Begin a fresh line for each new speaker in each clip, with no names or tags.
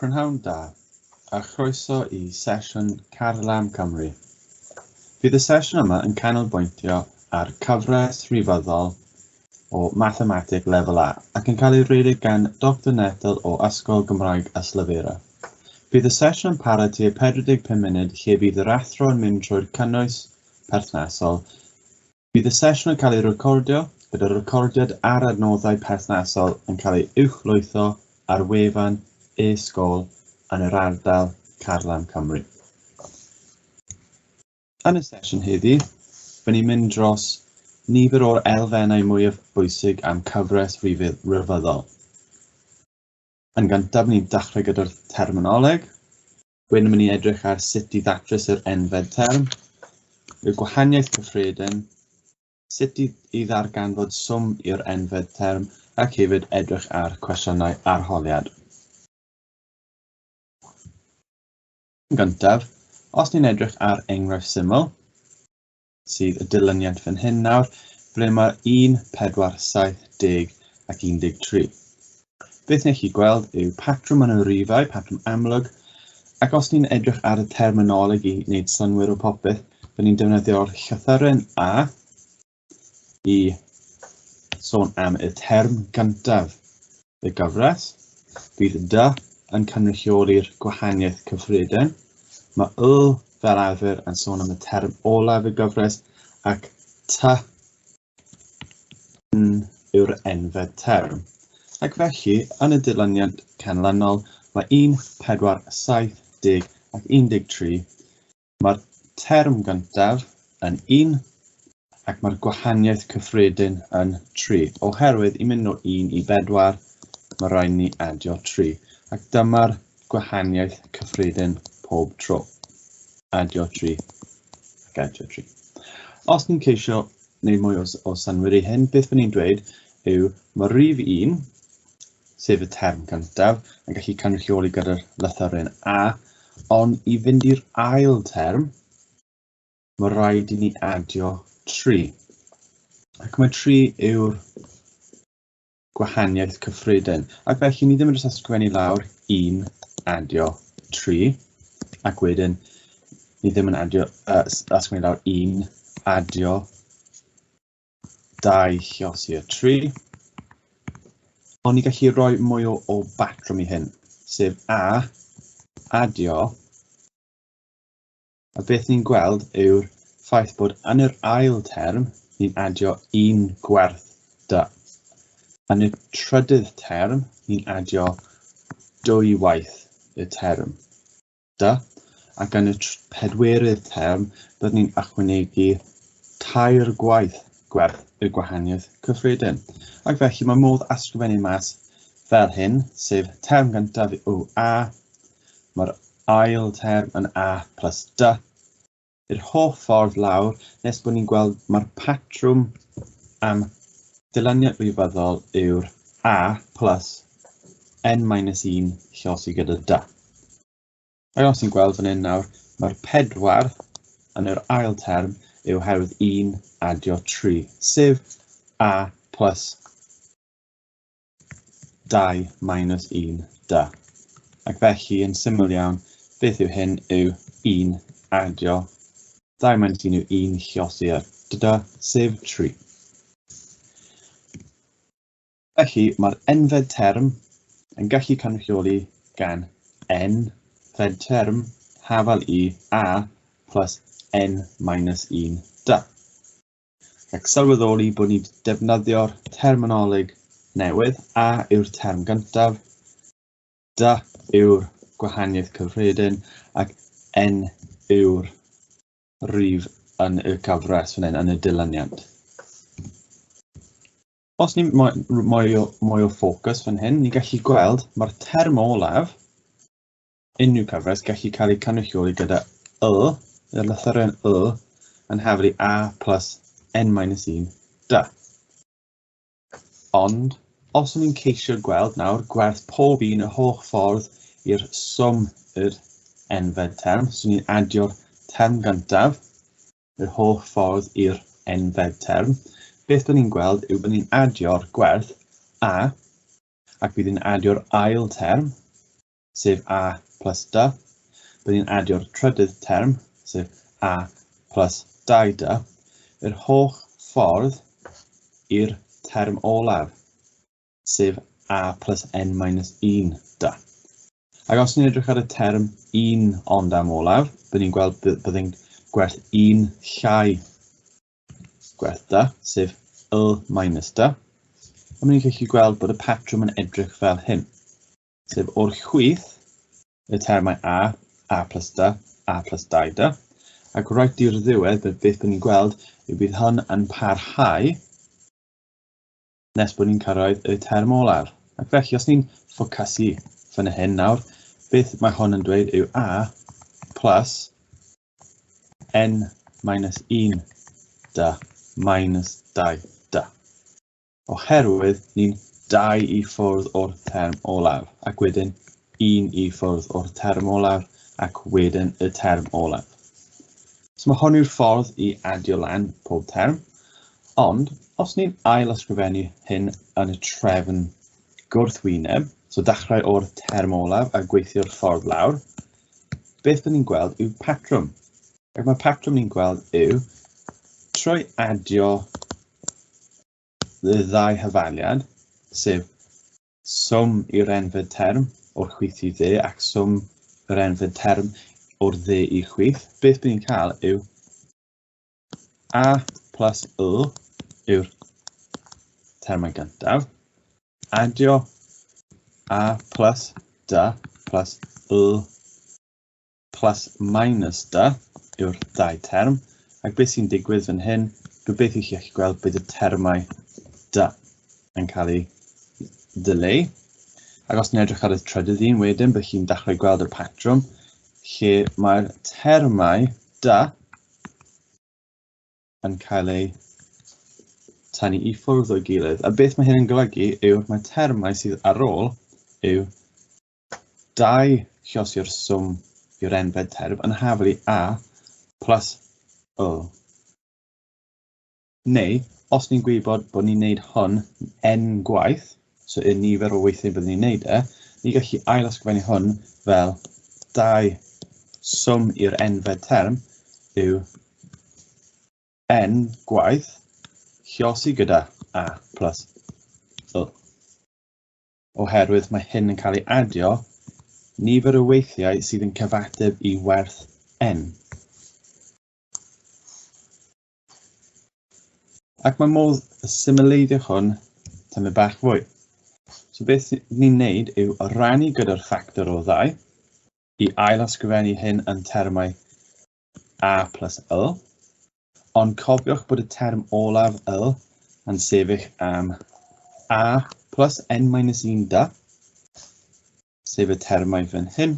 Prynhawn da, a chroeso i sesiwn Carlam Cymru. Bydd y sesiwn yma yn canolbwyntio ar cyfres rhifyddol o Mathemateg Lefel A ac yn cael ei redeg gan Dr Nettle o Ysgol Gymraeg Yslafera. Bydd y sesiwn yn para tua 45 munud lle bydd yr athro yn mynd trwy'r cynnwys perthnasol. Bydd y sesiwn yn cael ei recordio, gyda'r recordiad a'r adnoddau perthnasol yn cael ei uwchlwytho ar wefan e-sgol yn yr ardal Carlam Cymru. Yn y sesiwn heddi, fy ni'n mynd dros nifer o'r elfennau mwyaf bwysig am cyfres ryfyddol. Yn gyntaf, ni'n dechrau gyda'r terminoleg. Wedyn mynd i edrych ar sut i ddatrys yr enfed term, y gwahaniaeth cyffredin, sut i ddarganfod swm i'r enfed term, ac hefyd edrych ar cwestiynau arholiad. Yn gyntaf, os ni'n edrych ar enghraifft syml, sydd y dilyniant fan hyn nawr, ble mae 1, 4, 7, 10 ac 13. Beth ni'n gallu gweld yw patrwm yn y rifau, patrwm amlwg, ac os ni'n edrych ar y terminoleg i wneud synnwyr o popeth, byddwn ni'n defnyddio'r llythyren A i sôn am y term gyntaf y gyfres. Bydd D yn cynrychioli'r gwahaniaeth cyffredin. Mae Y fel arfer yn sôn am y term olaf y gyfres ac T N yw'r enfed term. Ac felly, yn y dilyniant canlynol, mae 1, 4, 7, 10 ac 13. Mae'r term gyntaf yn 1 ac mae'r gwahaniaeth cyffredin yn 3. Oherwydd i mynd o 1 i 4, mae rhaid ni adio 3. Ac dyma'r gwahaniaeth cyffredin pob tro. Adio 3 ac adio 3. Os ni'n ceisio wneud mwy o synnwyr i hyn, beth fy ni'n dweud yw mae rhif 1, sef y term cyntaf, yn gallu cynrychioli gyda'r lythyren A, ond i fynd i'r ail term, mae rhaid i ni adio 3. Ac mae 3 yw'r gwahaniaeth cyffredin. Ac felly ni ddim yn jyst ysgrifennu lawr 1 adio 3, ac wedyn ni ddim yn adio, ysgrifennu lawr 1 adio 2 lliosi a 3. Ond ni gallu rhoi mwy o batrwm i hyn, sef A adio, a beth ni'n gweld yw'r ffaith bod yn yr ail term ni'n adio 1 gwerth D. Yn y trydydd term ni'n adio 2 waith y term D, ac yn y pedwerydd term byddwn ni'n ychwanegu 3 gwaith gwerth y gwahaniaeth cyffredin. Ac felly mae modd ysgrifennu mas fel hyn, sef term gyntaf yw A, mae'r ail term yn A plus D, yr holl ffordd lawr nes bod ni'n gweld mae'r patrwm am dilyniant rifyddol yw'r A plus N minus 1 lliosi gyda D. Ac os ni'n gweld fan hyn nawr, mae'r 4 yn yr ail term yw oherwydd 1 adio 3, sef A plus 2 minus 1 D. Ac felly, yn syml iawn, beth yw hyn yw 1 adio 2 minus 1 yw 1 lliosi ar D, sef 3. Felly, mae'r enfed term yn gallu cynrychioli gan n fed term hafal i a plus n minus 1 d. Ac sylweddoli bod ni'n defnyddio'r terminoleg newydd, a yw'r term gyntaf, d yw'r gwahaniaeth cyffredin, ac n yw'r rif yn y cyfres fan hyn, yn y dilyniant. Os ni'n mwy o ffocws fan hyn, ni'n gallu gweld mae'r term olaf unrhyw cyfres gallu cael ei cynrychioli gyda y, y lythyren y, yn haflu a plus n minus 1 d. Ond, os o'n i'n ceisio gweld nawr gwerth pob un y holl ffordd i'r swm yr enfed term, so ni'n adio'r term gyntaf, yr holl ffordd i'r enfed term, beth byddwn ni'n gweld yw byddwn ni'n adio'r gwerth a, ac bydd ni'n adio'r ail term, sef a plus d. Byddwn ni'n adio'r trydydd term, sef a plus 2d, yr holl ffordd i'r term olaf, sef a plus n minus 1 d. Ac os ni'n edrych ar y term 1 ond am olaf, byddwn ni'n gweld byddai'n gwerth 1 llai gwerth d, sef y minus d. A ni'n gallu gweld bod y patrwm yn edrych fel hyn, sef o'r chwith y termau a, a plus d, a plus 2d, ac reit i'r ddiwedd, beth byddwn ni'n gweld yw bydd hwn yn parhau nes bod ni'n cyrraedd y term olaf. Ac felly, os ni'n ffocysu fan hyn nawr, beth mae hwn yn dweud yw a plus n minus 1 d minus 2 d. Oherwydd ni'n 2 i ffwrdd o'r term olaf, ac wedyn 1 i ffwrdd o'r term olaf, ac wedyn y term olaf. So mae hwn yw'r ffordd i adio lan pob term, ond os ni'n ail ysgrifennu hyn yn y trefn gwrthwyneb, so dechrau o'r term olaf a gweithio'r ffordd lawr, beth byddwn ni'n gweld yw patrwm. Ac mae patrwm ni'n gweld yw trwy adio y ddau hafaliad, sef swm i'r enfed term o'r chwith i dde ac swm yr enfed term o'r dde i chwith, beth byddwn ni'n cael yw a plus y yw'r termau gyntaf, adio a plus d plus y plus minus d yw'r ddau term, ac beth sy'n digwydd fan hyn, gobeithio chi allu gweld bydd y termau d yn cael eu dileu. Ac os ni'n edrych ar y trydydd un wedyn, bydd chi'n dechrau gweld y patrwm lle mae'r termau d yn cael eu tynnu i ffwrdd o'i gilydd. A beth mae hyn yn golygu yw mae termau sydd ar ôl yw 2 llosio'r swm i'r enfed term yn hafal i a plus y. Neu, os ni'n gwybod bod ni'n neud hwn n gwaith, so y nifer o weithiau byddwn ni'n neud e, ni'n gallu ail ysgrifennu hwn fel 2 swm i'r enfed term yw n gwaith llosi gyda a plus y. Oherwydd mae hyn yn cael ei adio nifer o weithiau sydd yn cyfateb i werth n. Ac mae modd symleiddio hwn tamed bach fwy. So beth ni'n neud yw rannu gyda'r ffactor o 2 i ail ysgrifennu hyn yn termau a plus y. Ond cofiwch bod y term olaf y yn sefyll am a plus n minus 1 d, sef y termau fan hyn.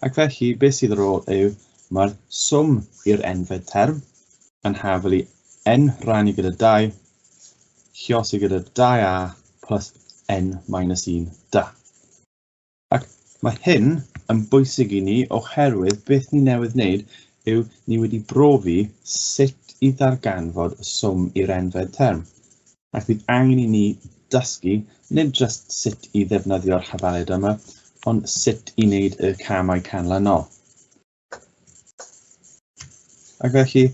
Ac felly, beth sydd ar ôl yw mae'r swm i'r enfed term yn hafal i n rannu gyda 2, lliosi gyda 2a plus n minus 1 d. Ac mae hyn yn bwysig i ni oherwydd beth ni newydd wneud yw ni wedi brofi sut i ddarganfod y swm i'r enfed term. Ac bydd angen i ni dysgu nid jyst sut i ddefnyddio'r hafaliad yma, ond sut i wneud y camau canlynol. Ac felly,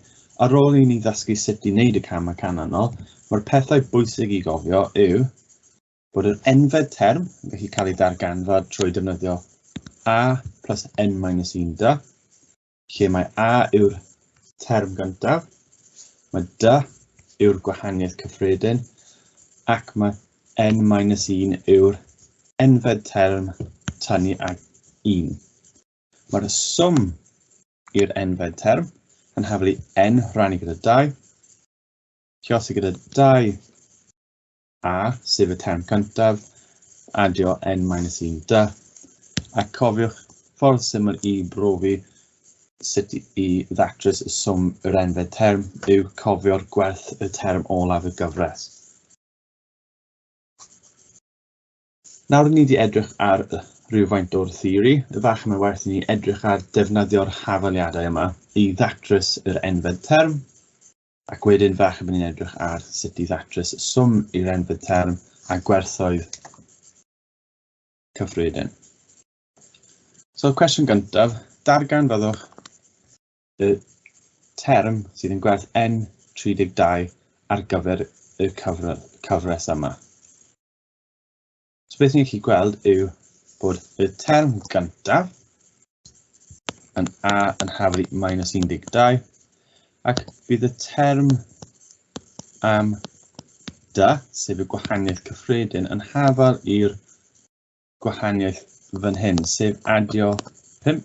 ar ôl i ni ddysgu sut i wneud y camau canlynol, mae'r pethau bwysig i gofio yw bod yr enfed term yn gallu cael ei ddarganfod trwy defnyddio a plus n minus 1 d, lle mae a yw'r term gyntaf, mae d yw'r gwahaniaeth cyffredin, ac mae n minus 1 yw'r enfed term tynnu ag 1. Mae'r swm i'r enfed term yn haflu n rannu gyda 2, lliosi gyda 2 a, sef y term cyntaf, adio n minus 1 d, a cofiwch ffordd syml i brofi sut i ddatrys y swm yr enfed term yw cofio'r gwerth y term olaf y gyfres. Nawr ni wedi edrych ar rhywfaint o'r theori, efallai mae werth i ni edrych ar defnyddio'r hafaliadau yma i ddatrys yr enfed term, ac wedyn falle bod ni'n edrych ar sut i ddatrys y swm i'r enfed term a gwerthoedd cyffredin. So, cwestiwn gyntaf, darganfyddwch y term sydd yn gwerth n32 ar gyfer y cyfres yma. So beth ni'n gallu gweld yw bod y term gyntaf yn A yn haflu minus 12, ac bydd y term am D, sef y gwahaniaeth cyffredin, yn hafal i'r gwahaniaeth fan hyn, sef adio 5,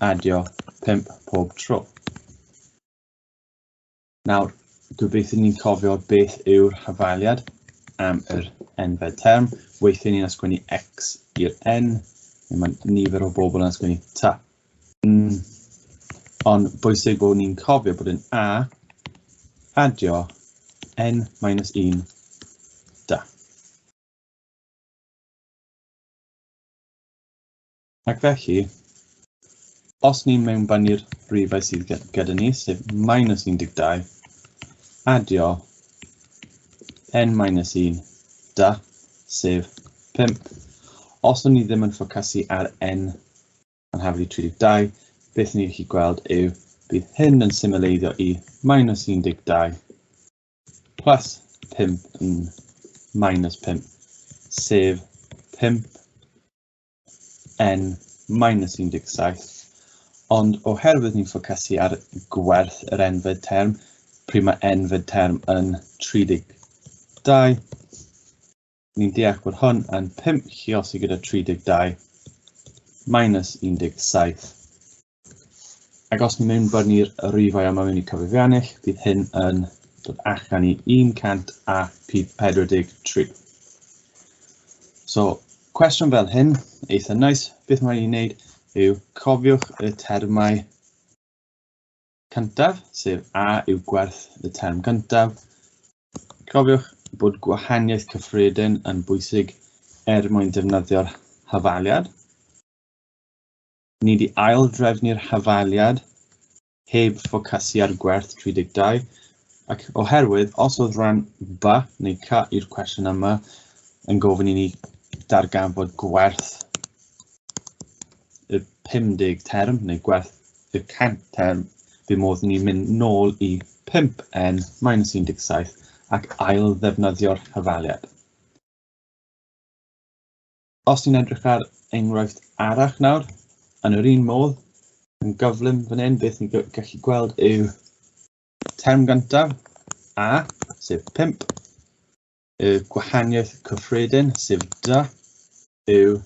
adio 5 pob tro. Nawr, gobeithio ni'n cofio beth yw'r hafaliad am yr enfed term. Weithiau ni'n ysgrifennu x i'r n, neu mae nifer o bobl yn ysgrifennu t. Ond bwysig bod ni'n cofio bod yn a adio n minus 1 d. Ac felly, os ni'n mewnbynnu'r rhifau sydd gyda ni, sef minus 12, adio n minus 1 d, sef 5. Os o'n ni ddim yn ffocysu ar n yn haflu 32, beth ni'n gallu gweld yw bydd hyn yn symleiddio i minus 12 plus 5 yn minus 5, sef 5 n minus 17. Ond oherwydd ni'n ffocysu ar gwerth yr enfed term, pryd mae enfed term yn 32, ni'n deall bod hwn yn 5 lluosi gyda 32 minus 17. Ac os ni'n mewnbynnu'r rhifau yma mewn i cyfrifiannell, bydd hyn yn dod allan i 143. So, cwestiwn fel hyn, eitha nice, beth mae'n ei wneud yw cofiwch y termau cyntaf, sef A yw gwerth y term cyntaf. Cofiwch bod gwahaniaeth cyffredin yn bwysig er mwyn defnyddio'r hafaliad. Ni wedi ail-drefnu'r hafaliad heb ffocysu ar gwerth 32, ac oherwydd os oedd rhan B neu C i'r cwestiwn yma yn gofyn i ni darganfod gwerth y 50 term neu gwerth y 100 term, bydd modd ni mynd nôl i 5n minus 17 ac ail ddefnyddio'r hafaliad. Os ni'n edrych ar enghraifft arall nawr, yn yr un modd, yn gyflym fan hyn, beth ni'n gallu gweld yw term gyntaf, A, sef 5, y gwahaniaeth cyffredin, sef D, yw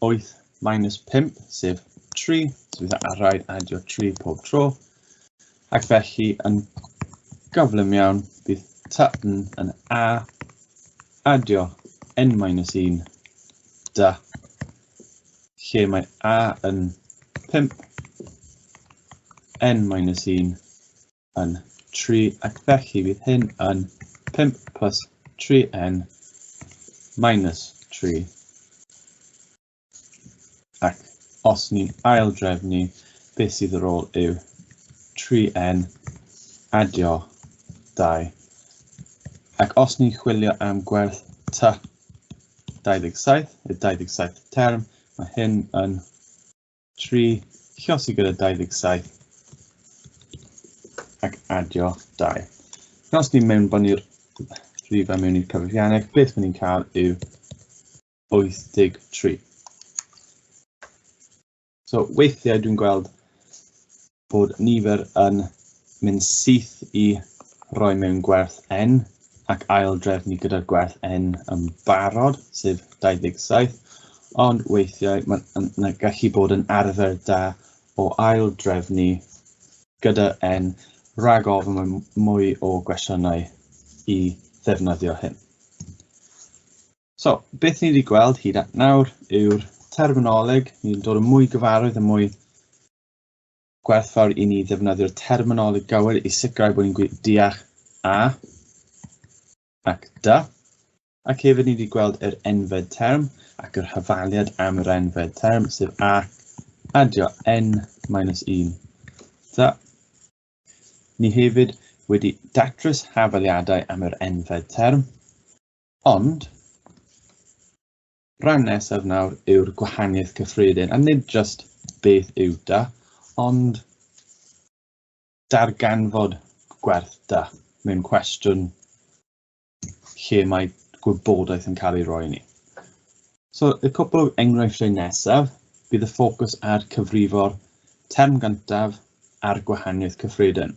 8 minus 5, sef 3, so bydd rhaid adio 3 pob tro, ac felly yn gyflym iawn, bydd T yn A, adio n minus 1, D, lle mae A yn 5, n minus 1 yn 3, ac felly bydd hyn yn 5 plus 3n minus 3. Ac os ni'n ail-drefnu, beth sydd ar ôl yw 3n adio 2. Ac os ni'n chwilio am gwerth T 27, y 27 term, mae hyn yn 3 lluosi gyda 27 ac adio 2. Os ni'n mewnbynnu'r rhifau mewn i'r cyfrifiannell, beth ni'n cael yw 83. So weithiau dwi'n gweld bod nifer yn mynd syth i roi mewn gwerth n ac ail-drefnu gyda'r gwerth n yn barod, sef 27, ond weithiau mae'n gallu bod yn arfer da o ail-drefnu gyda n rhag ofn mae mwy o gwestiynau i ddefnyddio hyn. So, beth ni wedi gweld hyd at nawr yw'r terminoleg. Ni'n dod yn mwy gyfarwydd a mwy gwerthfawr i ni ddefnyddio'r terminoleg gywir i sicrhau bod ni'n deall A ac D. Ac hefyd ni wedi gweld yr enfed term ac yr hafaliad am yr enfed term, sef A adio n minus 1 D. Ni hefyd wedi datrys hafaliadau am yr enfed term, ond Rhan nesaf nawr yw'r gwahaniaeth cyffredin, a nid just beth yw da, ond darganfod gwerth da mewn cwestiwn lle mae gwybodaeth yn cael ei roi i ni. So, y cwpl o enghreifftiau nesaf, bydd y ffocws ar cyfrifo'r term gyntaf a'r gwahaniaeth cyffredin.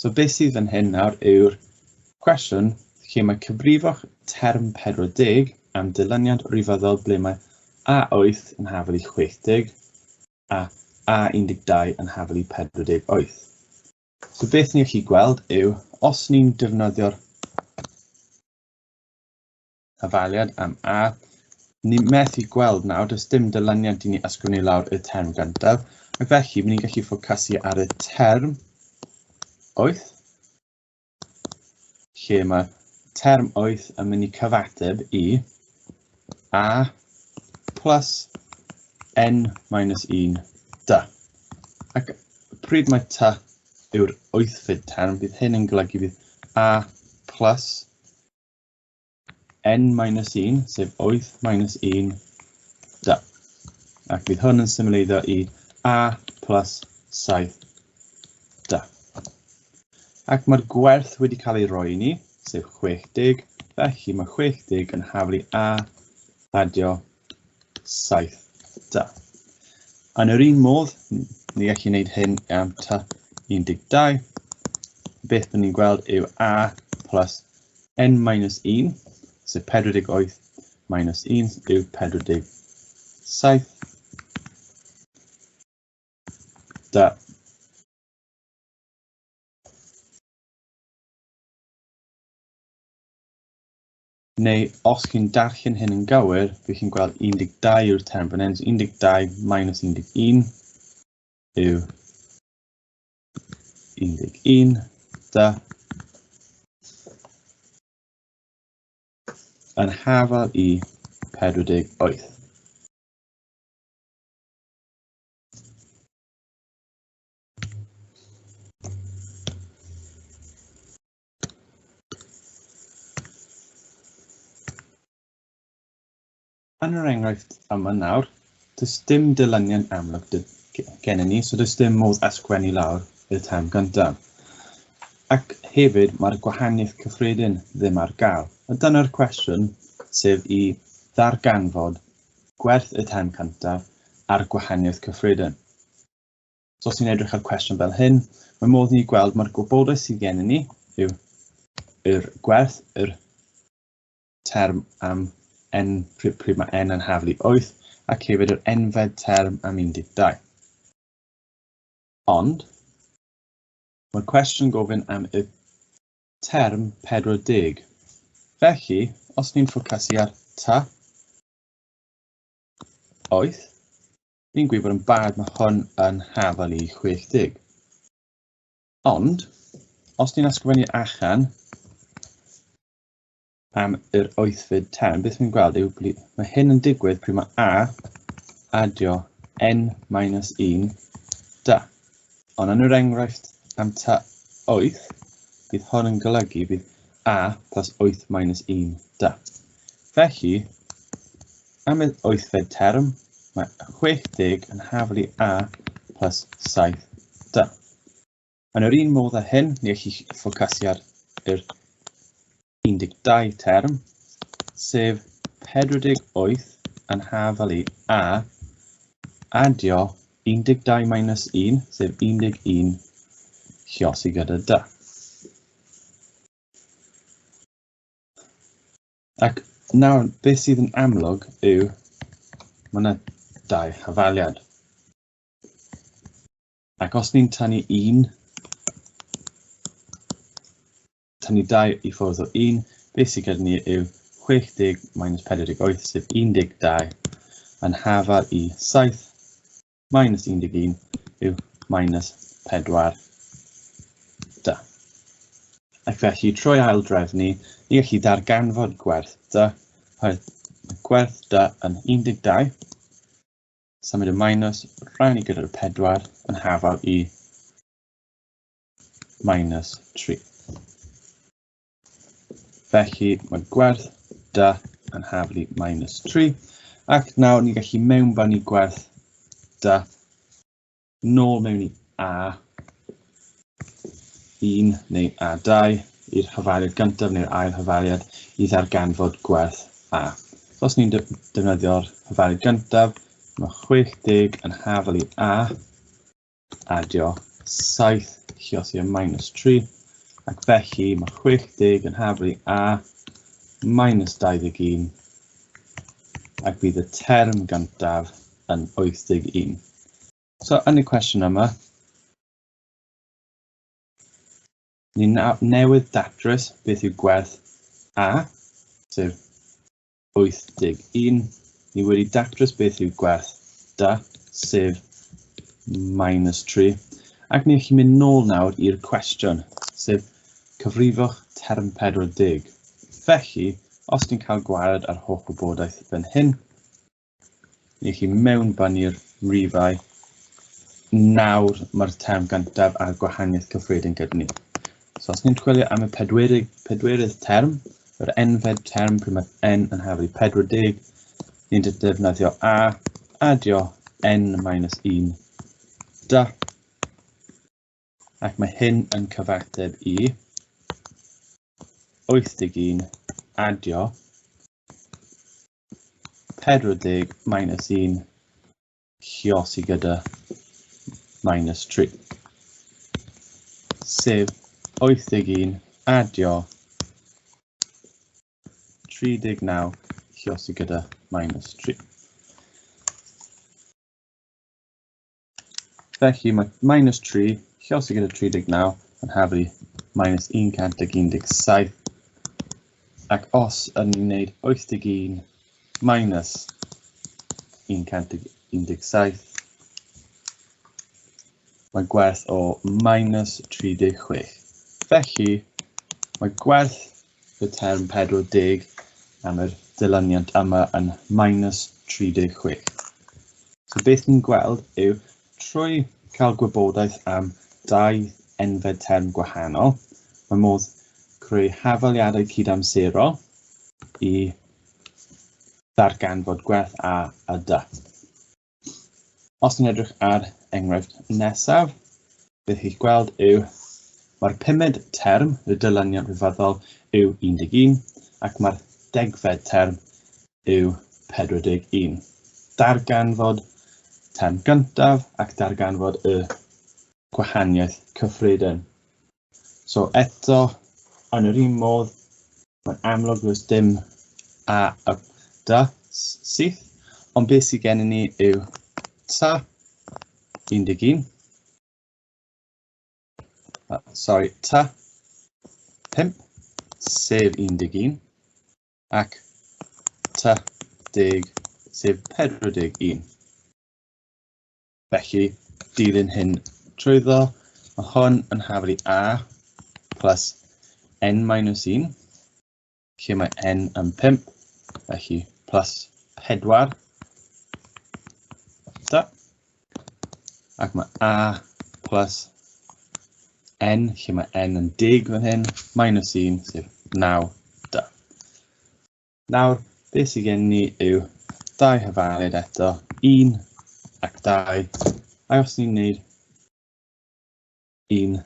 So beth sydd fan hyn nawr yw'r cwestiwn lle mae cyfrifo'ch term 40 am dilyniant rifyddol ble mae A8 yn hafal i 60 a A12 yn hafal i 48. So beth ni'n gallu gweld yw, os ni'n defnyddio'r hafaliad am A, ni methu gweld nawr, does dim dilyniant i ni ysgrifennu lawr y term gyntaf, ac felly ni'n gallu ffocysu ar y term 8, lle mae term 8 yn mynd i cyfateb i A plus n minus 1 d. Ac pryd mae t yw'r wythfed term, bydd hyn yn golygu bydd A plus n minus 1, sef 8 minus 1, d. Ac bydd hwn yn symleiddio i a plus 7 d. Ac mae'r gwerth wedi cael ei roi i ni, sef 60, felly mae 60 yn haflu a adio 7 d. Yn yr un modd, ni gallu gwneud hyn am t 12. Beth byddwn ni'n gweld yw a plus n minus 1, sef 48 minus 1 yw 47. Da. Neu os chi'n darllen hyn yn gywir, bych chi'n gweld 12 yw'r term fan hyn, so 12 minus 11 yw 11, da. Yn hafal i 48. Yn yr enghraifft yma nawr, does dim dilyniant amlwg gennym ni, so does dim modd ysgrifennu lawr y term gyntaf. Ac hefyd, mae'r gwahaniaeth cyffredin ddim ar gael. A dyna'r cwestiwn, sef i ddarganfod gwerth y term cyntaf a'r gwahaniaeth cyffredin. So os ni'n edrych ar cwestiwn fel hyn, mae modd ni gweld mae'r gwybodaeth sydd gennym ni yw yr gwerth yr term am n, pryd mae n yn haflu 8, ac hefyd yr enfed term am 12. Ond, mae'r cwestiwn gofyn am y term 40. Felly, os ni'n ffocysu ar t 8, ni'n gwybod yn barod mae hwn yn hafal i 60. Ond, os ni'n ysgrifennu allan am yr wythfed term, beth ni'n gweld yw mae hyn yn digwydd pryd mae A adio n minus 1 d. Ond yn yr enghraifft am t 8, bydd hwn yn golygu bydd A plus 8 minus 1 d. Felly, am y wythfed term, mae 60 yn haflu A plus 7 d. Yn yr un modd â hyn, ni gallu ffocysu ar yr 12 term, sef 48 yn hafal i A adio 12 minus 1, sef 11 lliosi gyda D. Ac nawr, beth sydd yn amlwg yw mae yna dau hafaliad. Ac os ni'n tynnu 1, tynnu 2 i ffwrdd o 1, beth sydd gyda ni yw 60 minus 48, sef 12, yn hafal i 7 minus 11 yw minus 4 d. Ac felly, trwy aildrefnu, ni gallu darganfod gwerth d. Mae gwerth d yn 12, symud y minus, rhannu gyda'r 4 yn hafal i minus 3. Felly, mae gwerth D yn haflu minus 3. Ac nawr ni'n gallu mewnbynnu gwerth D nôl mewn i A1 neu A2 i'r hafaliad gyntaf neu'r ail hafaliad i ddarganfod gwerth A. So os ni'n defnyddio'r hafaliad gyntaf, mae 60 yn hafal i A, adio 7 lluosi â minus 3, ac felly mae 60 yn hafal i A minus 21, ac bydd y term gyntaf yn 81. So yn y cwestiwn yma, ni newydd datrys beth yw gwerth A, sef 81. Ni wedi datrys beth yw gwerth D, sef minus 3. Ac ni'n gallu mynd nôl nawr i'r cwestiwn, sef cyfrifwch term 40. Felly, os ni'n cael gwared ar holl wybodaeth fan hyn, ni gallu mewnbynnu'r rifau. Nawr mae'r term gyntaf a'r gwahaniaeth cyffredin gyda ni. So os ni'n chwilio am y pedwerydd term, yr enfed term pryd mae n yn haflu 40, ni'n defnyddio a, adio n minus 1 d, ac mae hyn yn cyfateb i 81 adio 40 minus 1 lluosi gyda minus 3, sef 81 adio 39 lluosi gyda minus 3. Felly mae minus 3 lluosi gyda 39 yn haflu minus 117, ac os ydyn ni'n gwneud 81 minus 117, mae gwerth o minus 36. Felly, mae gwerth y term 40 am yr dilyniant yma yn minus 36. So beth ni'n gweld yw, trwy cael gwybodaeth am dau enfed term gwahanol, mae modd creu hafaliadau cydamserol i ddarganfod gwerth A a D. Os ni'n edrych ar enghraifft nesaf, beth chi'n gweld yw mae'r pumed term, y dilyniant rhyfeddol, yw 11, ac mae'r degfed term yw 41. Darganfod term gyntaf ac darganfod y gwahaniaeth cyffredin. So eto, yn yr un modd, mae'n amlwg does dim A a D syth, ond beth sydd gennym ni yw T 11, sorry, T 5, sef 11, ac T 10, sef 41. Felly, dilyn hyn trwyddo, mae hwn yn haflu A plus n minus 1, lle mae n yn 5, felly plus 4, da. Ac mae A plus n, lle mae n yn 10 fan hyn, minus 1, sef 9, da. Nawr, beth sydd gen ni yw dau hafaliad eto, 1 ac 2, a os ni'n gwneud 1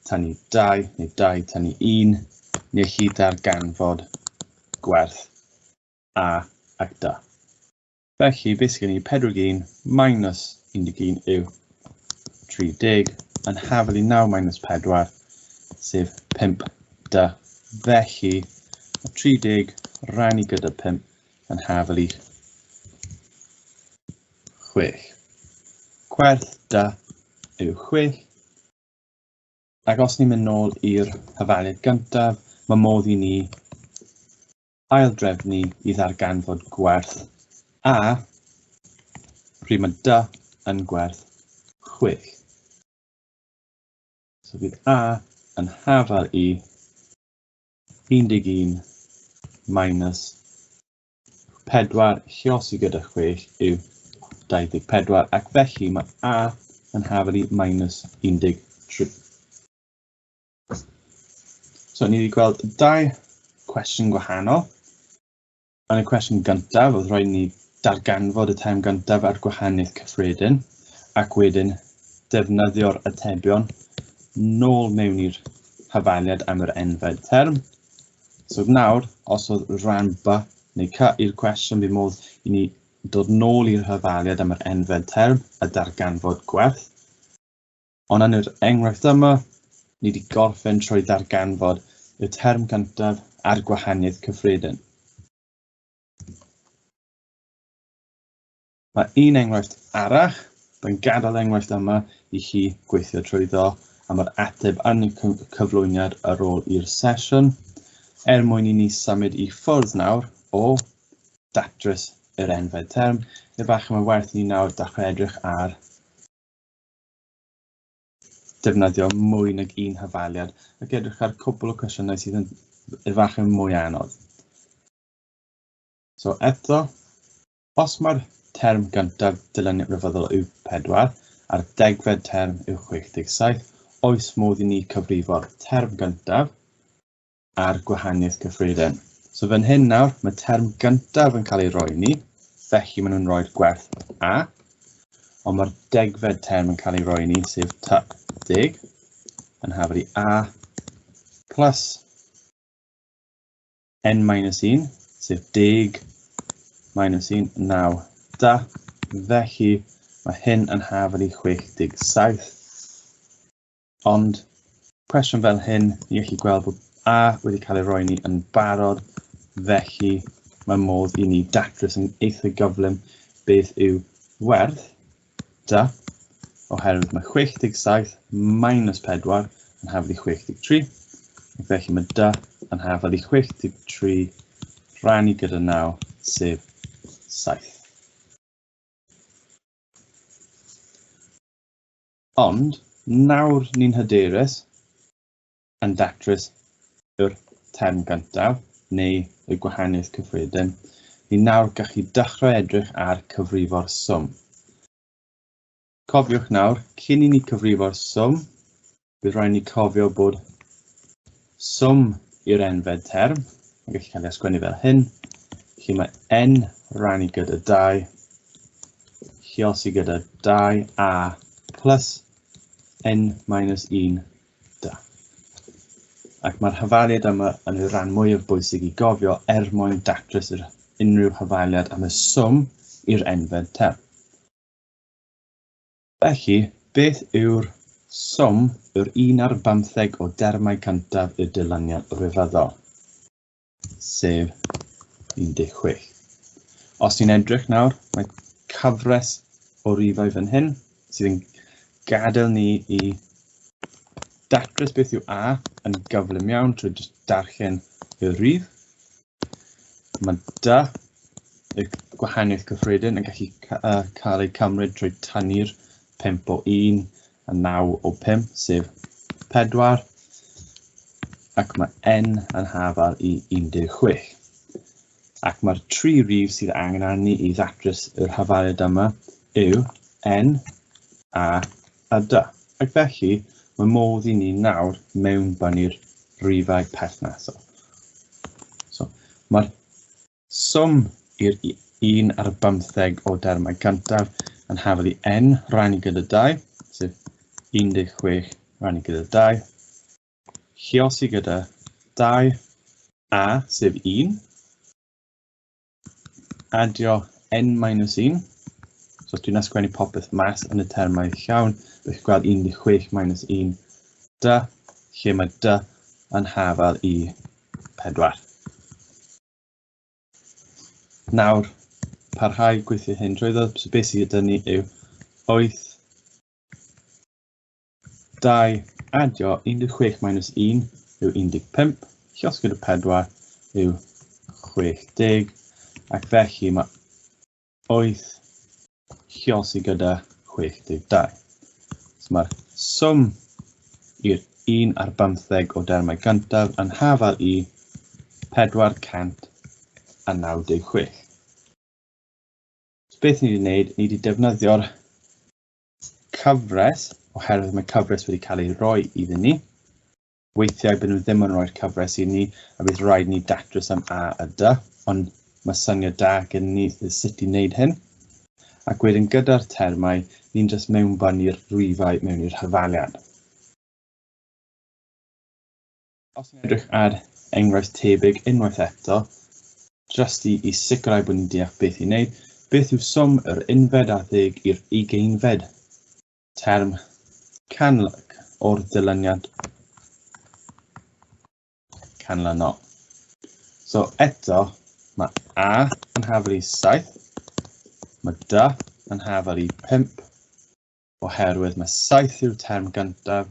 tynnu 2 neu 2 tynnu 1, ni allu darganfod gwerth A ac D. Felly, beth sydd gen ni 41 minus 11 yw 30, yn hafal i 9 minus 4, sef 5 D. Felly, mae 30 rannu gyda 5 yn hafal i 6. Gwerth D yw 6. Ac os ni'n mynd nôl i'r hafaliad gyntaf, mae modd i ni aildrefnu i ddarganfod gwerth A pryd mae D yn gwerth 6. So bydd A yn hafal i 11 minus 4 lluosi gyda 6 yw 24, ac felly mae A yn hafal i minus 13. So ni wedi gweld dau cwestiwn gwahanol. Yn y cwestiwn gyntaf, oedd rhaid ni darganfod y term gyntaf a'r gwahaniaeth cyffredin, ac wedyn defnyddio'r atebion nôl mewn i'r hafaliad am yr enfed term. So nawr, os oedd rhan B neu C i'r cwestiwn, bydd modd i ni dod nôl i'r hafaliad am yr enfed term a darganfod gwerth. Ond yn yr enghraifft yma, ni wedi gorffen trwy ddarganfod y term cyntaf a'r gwahaniaeth cyffredin. Mae un enghraifft arall, by'n gadael enghraifft yma i chi gweithio trwyddo a mae'r ateb yn y cyflwyniad ar ôl i'r sesiwn, er mwyn i ni symud i ffwrdd nawr o datrys yr enfed term, efallai mae werth i ni nawr dechrau edrych ar defnyddio mwy nag un hafaliad ac edrych ar cwpl o cwestiynau sydd yn efallai mwy anodd. So eto, os mae'r term gyntaf dilyniant rhyfeddol yw 4 a'r degfed term yw 67, oes modd i ni cyfrifo'r term gyntaf a'r gwahaniaeth cyffredin. So fan hyn nawr, mae term gyntaf yn cael ei roi ni, felly maen nhw'n rhoi'r gwerth A, ond mae'r degfed term yn cael ei roi ni, sef T deg, yn hafal i A plus n minus 1, sef deg minus 1, 9, da. Felly mae hyn yn hafal i 67. Ond cwestiwn fel hyn, ni gallu gweld bod A wedi cael ei roi ni yn barod, felly mae modd i ni datrys yn eitha gyflym beth yw werth da, oherwydd mae 67 minus 4 yn hafal i 63, ac felly mae da yn hafal i 63 rhannu gyda 9, sef 7. Ond nawr ni'n hyderus yn datrys yr term gyntaf neu y gwahaniaeth cyffredin, ni nawr gallu dechrau edrych ar cyfrifo'r swm. Cofiwch nawr, cyn i ni cyfrifo'r swm, bydd rhaid ni cofio bod swm i'r enfed term, yn gallu cael ei ysgrifennu fel hyn, lle mae n rannu gyda 2, lluosi gyda 2a plus n minus 1 da. Ac mae'r hafaliad yma yn y rhan mwyaf bwysig i gofio er mwyn datrys yr unrhyw hafaliad am y swm i'r enfed term. Felly, beth yw'r swm yr 1 ar 15 o dermau cyntaf y dilyniant rhyfeddol? Sef 16. Os ni'n edrych nawr, mae cyfres o rifau fan hyn sydd yn gadael ni i datrys beth yw A yn gyflym iawn trwy jyst darllen y rif. Mae D, y gwahaniaeth cyffredin, yn gallu cael ei cymryd trwy tynnu'r 5 o 1 a 9 o 5, sef 4, ac mae N yn hafal i 16. Ac mae'r tri rif sydd angen arni i ddatrys yr hafaliad yma yw N, A a D. Ac felly, mae modd i ni nawr mewnbynnu'r rifau perthnasol. So, mae'r swm i'r 1 ar 15 o dermau cyntaf yn hafal i n rannu gyda 2, sef 16 rannu gyda 2, lluosi gyda 2, a, sef 1, adio n minus 1, so os dwi'n ysgrifennu popeth mas yn y termau llawn, bych chi'n gweld 16 minus 1, d, lle mae d yn hafal i 4. Nawr, parhau gweithio hyn drwyddo, so beth sydd gyda ni yw 8, 2 adio 16 minus 1 yw 15, llosg gyda 4 yw 60, ac felly mae 8 llosi gyda 62. So mae'r swm i'r 1 ar 15 o dermau gyntaf yn hafal i 496. So beth ni wedi wneud, ni wedi defnyddio'r cyfres, oherwydd mae cyfres wedi cael ei roi iddyn ni. Weithiau byd nhw ddim yn rhoi'r cyfres i ni, a bydd rhaid ni datrys am A a D, ond Mae syniad da gen ni sut i wneud hyn. Ac wedyn gyda'r termau, ni'n jyst mewnbynnu'r rhifau mewn i'r hafaliad. Os ni'n edrych ar enghraifft tebyg unwaith eto, jyst i sicrhau bod ni'n deall beth i wneud, beth yw swm yr unfed ar ddeg i'r ugeinfed term o'r dilyniant canlynol? So eto, mae A yn hafal i 7, mae D yn hafal i 5, oherwydd mae 7 yw'r term gyntaf,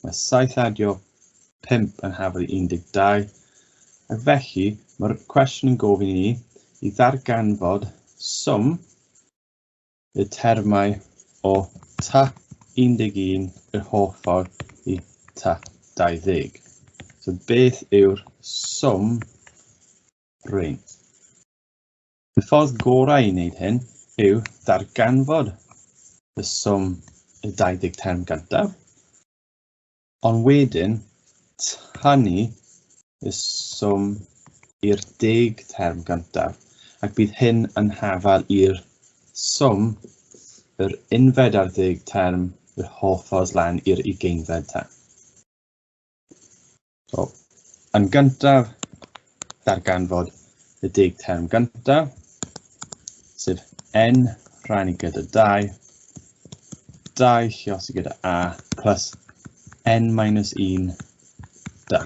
mae 7 adio 5 yn hafal i 12, ac felly mae'r cwestiwn yn gofyn i ni i ddarganfod swm y termau o T 11 yr holl ffordd i T 20. So beth yw'r swm rhain? Y ffordd gorau i wneud hyn yw darganfod y swm y 20 term gyntaf, ond wedyn tynnu y swm i'r 10 term gyntaf, ac bydd hyn yn hafal i'r swm yr unfed ar ddeg term yr holl ffordd lan i'r ugeinfed term. So, yn gyntaf, darganfod y 10 term gyntaf, sef n rhannu gyda 2, 2 lliosi gyda a plus n minus 1 d.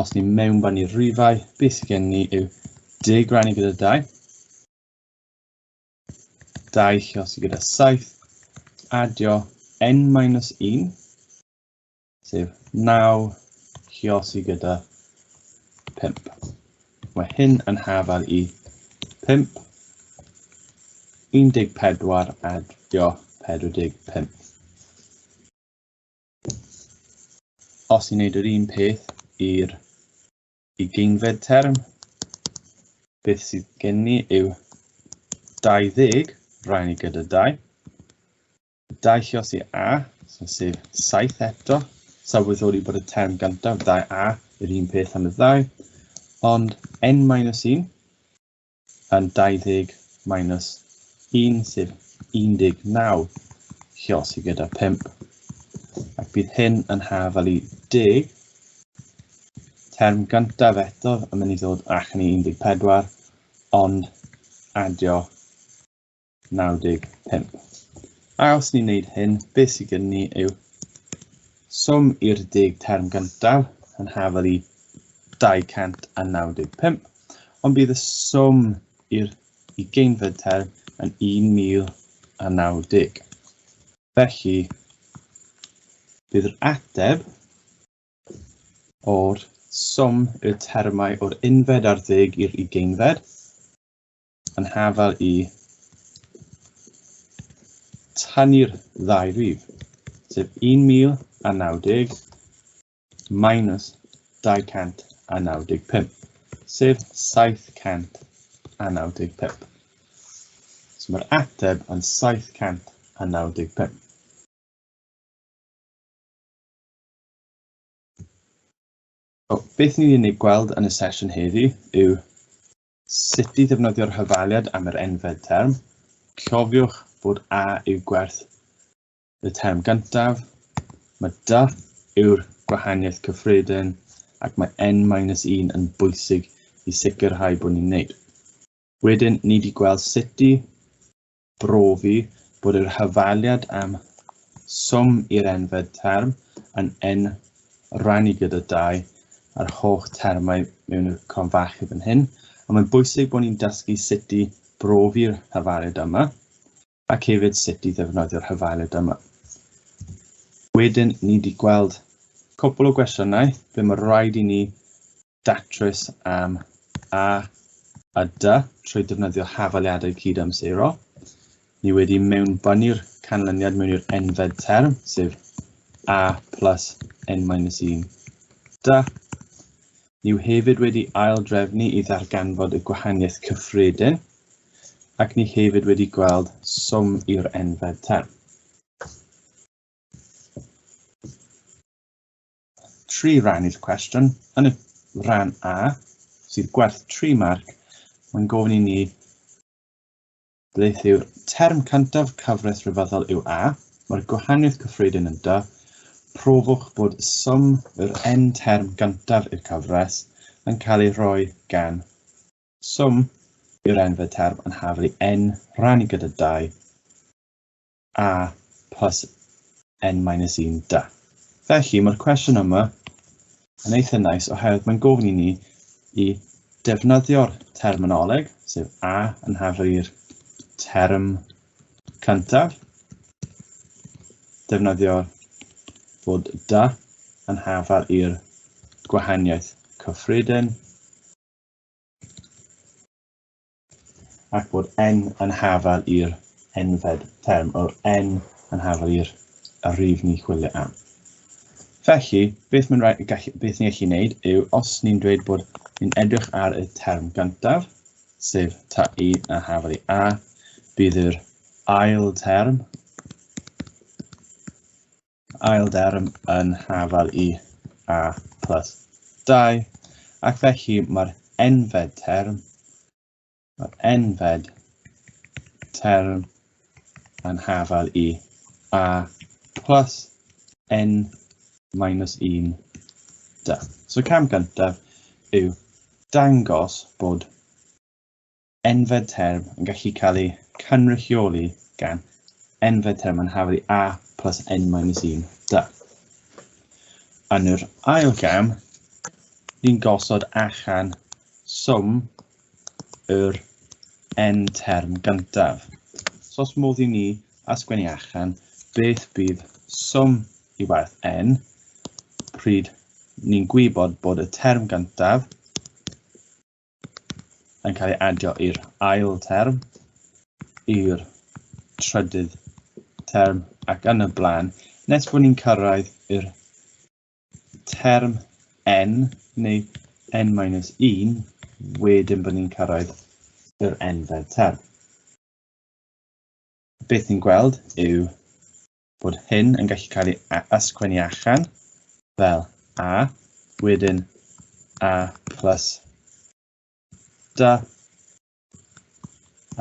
Os ni'n mewnbynnu'r rhifau, beth sydd gen ni yw 10 rannu gyda 2, 2 lliosi gyda 7, adio n minus 1, sef 9 lliosi gyda 5. Mae hyn yn hafal i 5, 14 adio 45. Os ni'n neud yr un peth i'r ugeinfed term, beth sydd gen ni yw 20 rannu gyda 2. 2 lliosi a, so sef 7 eto. Sylweddoli bod y term gyntaf, 2a, yr un peth am y ddau, ond n minus 1 yn 20 minus 1, sef 19 lliosi gyda 5. Ac bydd hyn yn hafal i 10. Term gyntaf eto yn mynd i ddod allan i 14, ond adio 95. A os ni'n neud hyn, beth sydd gen ni yw swm i'r 10 term gyntaf yn hafal i 295, ond bydd y swm i'r ugeinfed term yn 1090. Felly, bydd yr ateb o'r swm y termau o'r unfed ar ddeg i'r ugeinfed yn hafal i tynnu'r ddau rif, sef 1090 minus 295, sef 795. So mae'r ateb yn 795. So, beth ni'n ei gweld yn y sesiwn heddi yw sut i ddefnyddio'r hafaliad am yr enfed term. Cofiwch bod A yw gwerth y term gyntaf, mae D yw'r gwahaniaeth cyffredin, ac mae n minus 1 yn bwysig i sicrhau bod ni'n neud. Wedyn, ni wedi gweld sut i brofi bod yr hafaliad am swm i'r enfed term yn n rannu gyda 2 a'r holl termau mewn y cronfachau fan hyn. A mae'n bwysig bod ni'n dysgu sut i brofi'r hafaliad yma, ac hefyd sut i ddefnyddio'r hafaliad yma. Wedyn, ni wedi gweld cwpl o gwestiynau ble mae rhaid i ni datrys am A a D trwy defnyddio hafaliadau cydamserol. Ni wedi mewnbynnu'r canlyniad mewn i'r enfed term, sef A plus n minus 1 D. Ni hefyd wedi aildrefnu i ddarganfod y gwahaniaeth cyffredin, ac ni hefyd wedi gweld swm i'r enfed term. Tri rhan i'r cwestiwn. Yn y rhan A, sydd gwerth 3 marc, Mae'n gofyn i ni beth yw'r term cyntaf cyfres ryfeddol yw A. Mae'r gwahaniaeth cyffredin yn D. Profwch bod swm yr n term gyntaf i'r cyfres yn cael ei rhoi gan swm i'r enfed term yn hafal i n rannu gyda 2 a plus n minus 1 d. Felly mae'r cwestiwn yma yn eitha nice oherwydd mae'n gofyn i ni i defnyddio'r terminoleg, sef A yn hafal i'r term cyntaf, defnyddio bod D yn hafal i'r gwahaniaeth cyffredin, ac bod n yn hafal i'r enfed term, o'r n yn hafal i'r rhif ni chwilio am. Felly, beth ni'n gallu gwneud yw, os ni'n dweud bod ni'n edrych ar y term gyntaf, sef TI yn hafal i A, bydd yr ail term yn hafal i A plus 2, ac felly mae'r enfed term, yn hafal i A plus n minus 1 d. So cam gyntaf yw dangos bod enfed term yn gallu cael ei cynrychioli gan enfed term yn hafal i A plus n minus 1 d. Yn yr ail gam, ni'n gosod allan swm yr n term gyntaf. So os modd i ni ysgrifennu allan beth bydd swm i werth n, pryd ni'n gwybod bod y term gyntaf yn cael ei adio i'r ail term, i'r trydydd term ac yn y blaen, nes bod ni'n cyrraedd i'r term n neu n minus 1, wedyn bod ni'n cyrraedd yr enfed term. Beth ni'n gweld yw bod hyn yn gallu cael ei ysgrifennu allan fel A, wedyn A plus D,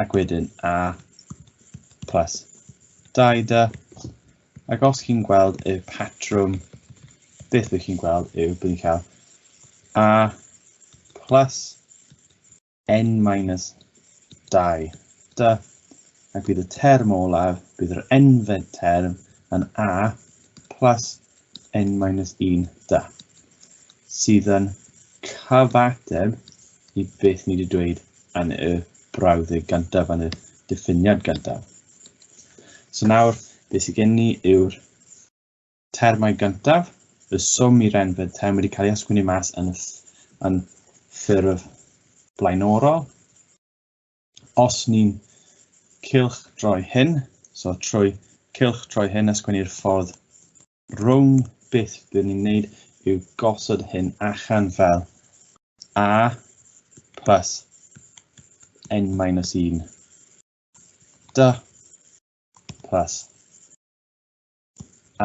ac wedyn A plus 2D. Ac os chi'n gweld y patrwm, beth ydych chi'n gweld yw bod ni'n cael A plus n minus 2D, ac bydd y term olaf, bydd yr enfed term yn A plus n minus 1D, sydd yn cyfateb i beth ni wedi dweud yn y brawddeg gyntaf, yn y diffiniad gyntaf. So nawr, beth sydd gen ni yw'r termau gyntaf, y swm i'r enfed term wedi cael ei ysgrifennu mas yn ffurf blaenorol. Os ni'n cylch droi hyn, so trwy cylch droi hyn ysgrifennu'r ffordd rhwng, beth byddwn ni'n gwneud yw gosod hyn allan fel A plus n minus 1 D plus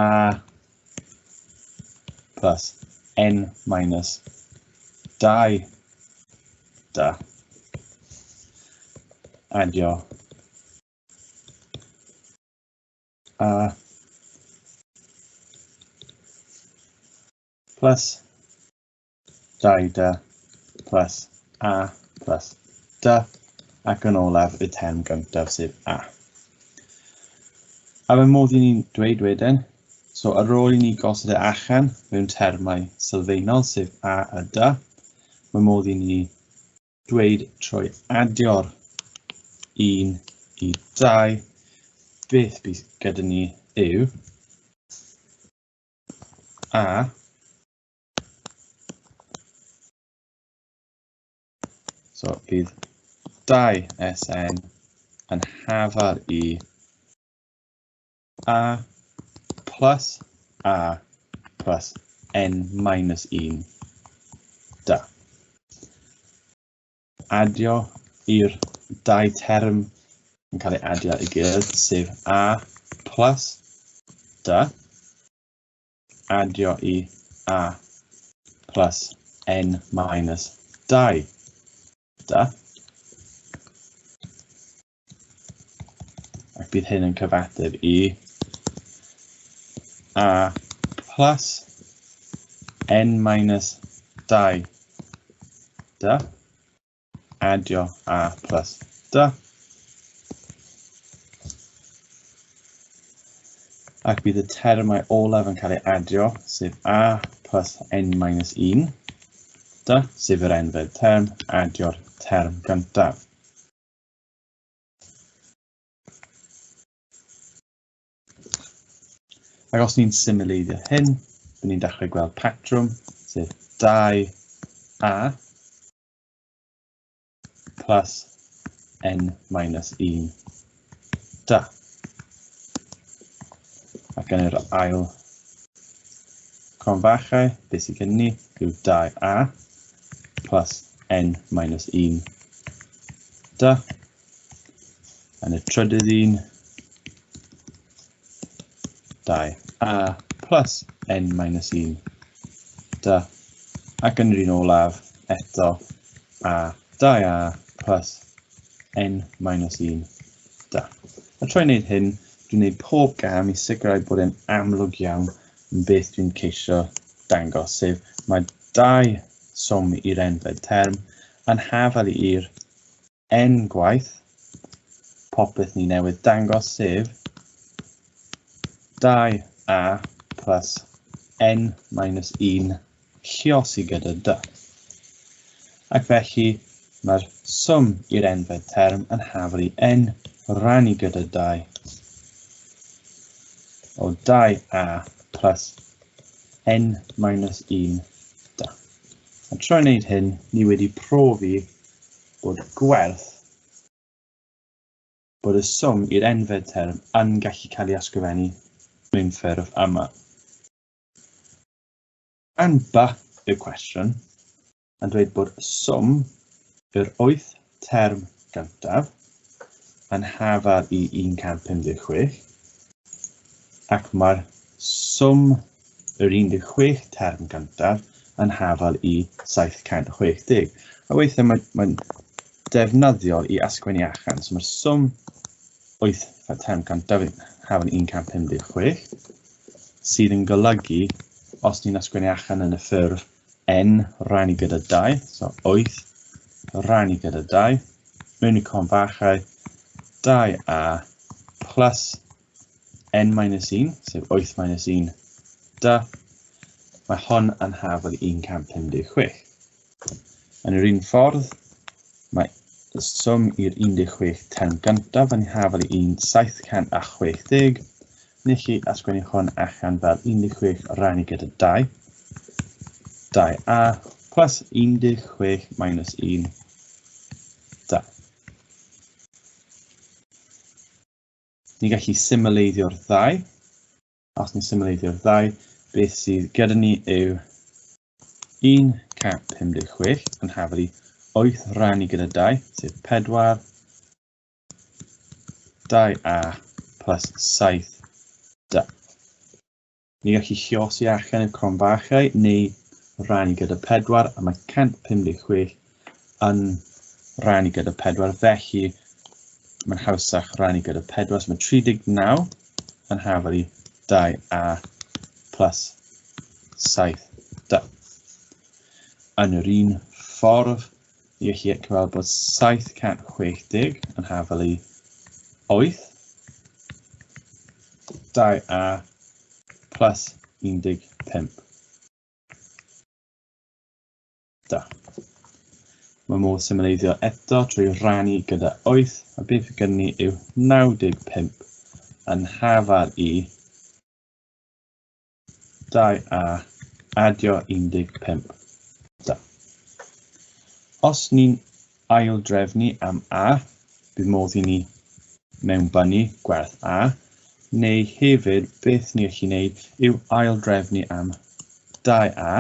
A plus n minus 2 D. Adio A plus 2D plus A plus D, ac yn olaf y term gyntaf sef A. A mae modd i ni'n dweud wedyn, so ar ôl i ni gosod e allan mewn termau sylfaenol sef A a D, mae modd i ni dweud trwy adio'r 1 i 2, beth bydd gyda ni yw A so bydd 2SN yn hafal i A plus A plus N minus 1 D. Adio i'r dau term yn cael ei adio i gilydd, sef A plus D, adio i A plus N minus 2 D. Ac bydd hyn yn cyfateb i a plus n minus 2 d adio a plus d. Ac bydd y termau olaf yn cael ei adio, sef a plus n minus 1 d, sef yr enfed term, adio'r term gyntaf. Ac os ni'n symleiddio hyn, bydd ni'n dechrau gweld patrwm, sef 2a plus n minus 1 da. Ac yn yr ail cronfachau, beth sydd gen ni yw 2a plus n minus 1 da. Yn y trydydd un, 2a plus n minus 1 da. Ac yn yr un olaf, eto, a 2a plus n minus 1 da. A trwy wneud hyn, dwi'n gwneud pob gam i sicrhau bod e'n amlwg iawn yn beth dwi'n ceisio dangos, sef mae dau swm i'r enfed term yn hafal i'r n gwaith popeth ni newydd dangos, sef 2a plus n minus 1 lliosi gyda d. Ac felly mae'r swm i'r enfed term yn hafal i n rannu gyda 2 o 2a plus n minus 1 d. A trwy wneud hyn, ni wedi profi bod gwerth bod y swm i'r enfed term yn gallu cael ei ysgrifennu mewn ffurf yma. Rhan B y cwestiwn yn dweud bod swm yr 8 term gyntaf yn hafal i 156 ac mae'r swm yr 16 term gyntaf yn hafal i 760. A weithiau mae'n mae defnyddiol i ysgrifennu allan. So mae'r swm 8 term gyntaf yn hafal 156, sydd yn golygu, os ni'n ysgrifennu allan yn y ffurf n rannu gyda 2, so 8 rannu gyda 2, mewn i confachau 2a plus n minus 1, sef 8 minus 1, da. Mae hon yn hafal 156. Yn yr un ffordd, mae y swm i'r 16 term gyntaf yn hafal i 760. Neu chi ysgrifennu hwn allan fel 16 rannu gyda 2. 2a plus 16 minus 1, 2. Ni'n gallu symleiddio'r ddau. Os ni'n symleiddio'r ddau, beth sydd gyda ni yw 156 yn hafal i 8 rannu gyda 2, sef 4, 2a plus 7 d. Ni'n gallu lliosi allan i'r cronfachau neu rannu gyda 4, a mae 156 yn rannu gyda 4, felly mae'n hawsach rannu gyda 4, so mae 39 yn hafal i 2a plus 7d. Yn yr un ffordd, ni gallu gweld bod 760 yn hafal i 8, 2a plus 15. Da. Mae modd symleiddio eto trwy rannu gyda 8, a beth fydd gen ni yw 95 yn hafal i 2a adio 15. Da. Os ni'n aildrefnu am a, bydd modd i ni mewnbynnu gwerth a, neu hefyd beth ni gallu gwneud yw aildrefnu am 2a,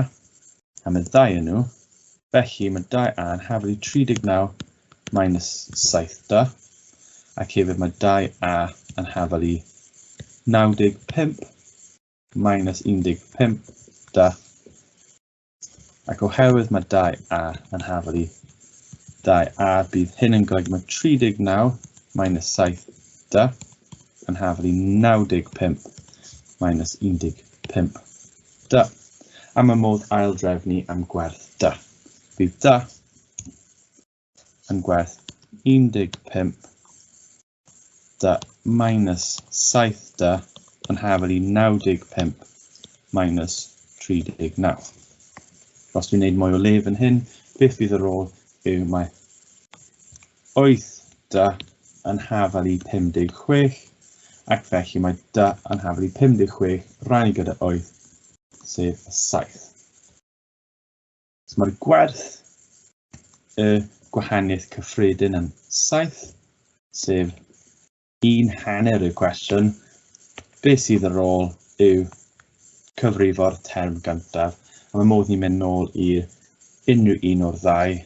am y ddau yn nhw, felly mae 2a yn hafal i 39 minus 7d, ac hefyd mae 2a yn hafal i 95 minus 15d, ac oherwydd mae 2a yn hafal i 2a, bydd hyn yn golygu mae 39 minus 7d yn hafal i 95 minus 15 d. A mae modd aildrefnu am gwerth d. Bydd d yn gwerth 15 d minus 7 d yn hafal i 95 minus 39. Os dwi'n gwneud mwy o le fan hyn, beth fydd ar ôl yw mae 8 d yn hafal i 56, ac felly mae d yn hafal i 56 rannu gyda 8, sef 7. So mae'r gwerth y gwahaniaeth cyffredin yn 7, sef un hanner y cwestiwn. Beth sydd ar ôl yw cyfrifo'r term gyntaf, a mae modd ni mynd nôl i unrhyw un o'r ddau,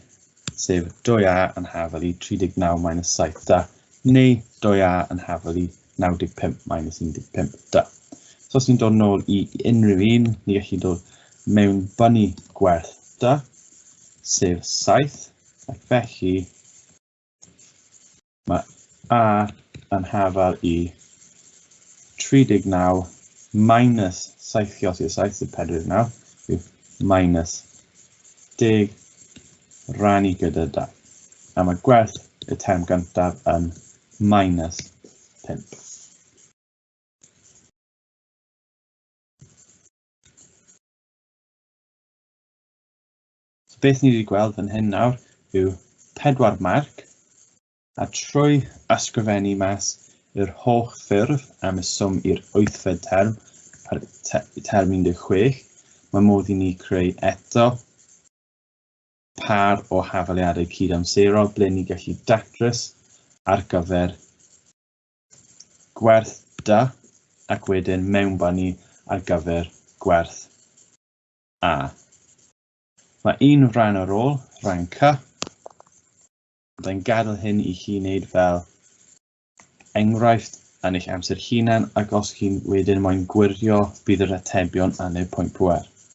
sef 2a yn hafal i 39 minus 7 d, neu 2a yn hafal i 95 minus 15 d. So os ni'n dod nôl i unrhyw un, ni gallu dod mewn bynu gwerth d, sef 7, ac felly mae a yn hafal i 39 minus 7 lliosi o 7, sef 49, yw minus 10 rannu gyda 2. A mae gwerth y term gyntaf yn minus 5. So beth ni wedi gweld fan hyn nawr yw 4 marc, a trwy ysgrifennu mas yr holl ffurf am y swm i'r wythfed term, term 16, mae modd i ni creu eto par o hafaliadau cydamserol ble ni gallu datrys ar gyfer gwerth da ac wedyn mewnbynnu ar gyfer gwerth A. Mae un rhan ar ôl, rhan C. Byddai'n gadael hyn i chi wneud fel enghraifft yn eich amser hunan, ac os chi'n wedyn moyn gwirio, bydd yr atebion yn y pwynt pŵer.